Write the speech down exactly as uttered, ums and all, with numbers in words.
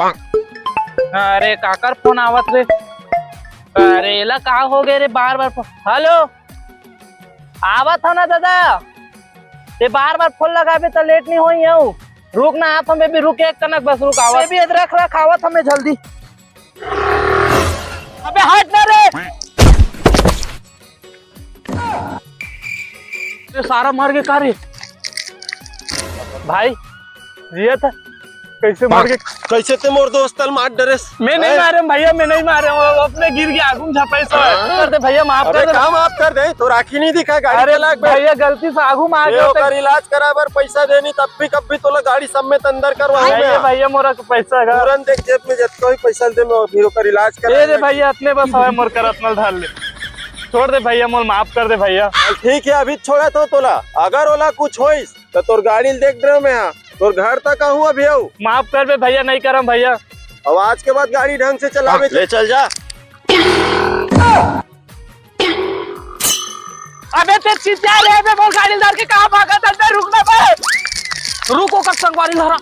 अरे, काकर फोन आवत रे? अरे, एला का हो गए रे, बार बार फोन। हेलो, आवत हो ना दादा? ते बार बार फोन लगाबे त लेट नहीं होई हूँ। रुक ना, आप हमें भी रुक, एक कनक बस रुक, आवत। ये भी इधर रख, रख, आवत हमें जल्दी। अबे हट ना रे। ये सारा मर के का रे? भाई, जियत हे? कैसे मर के? कैसे ते मोर दोस्त ल मार डरेस? मैं नहीं हैं? मारे हूँ भैया, मैं नहीं मारे हूँ, वो अपने गिर के आगू में झपाइस हे। हाँ? कर दे भैया, माफ अबे कर दे। का माफ कर दे? तोर आँखी नहीं दिखा गाड़ी अरे चला के? भैया, गलती से आगू में आ ए, गया ओकर इलाज कराए बर पैसा देनी, तब भी कब भी तोला गाड़ी समेत अंदर करवाऊँ नहीं मैं। रे भैया, मोरा के पैसा का। तुरंत एक जेब में जतका होही पैसा दे, मैं फिर ओकर इलाज ए रे कराए। भैया, अतने बस हवे मोर कर, अतना ल धर ले। छोड़ दे भैया, मोला माफ कर दे भैया। ठीक हे, अभी छोड़त हों तोला। अगर ओला कुछ होइस त तोर गाड़ी ल देख डरेंव मैं हा। तोर घर तक आहूँ अभी अउ। माफ कर दे भैया, नहीं करंव भैया। अब आज के बाद गाड़ी ढंग से चलाबे। ले चल जा। अबे ते चिचिया रे, अबे मोर गाड़ी ल धर के कहाँ भागत हस बे? रुक ना बे। रुक ओकर संगवारी ल धरा।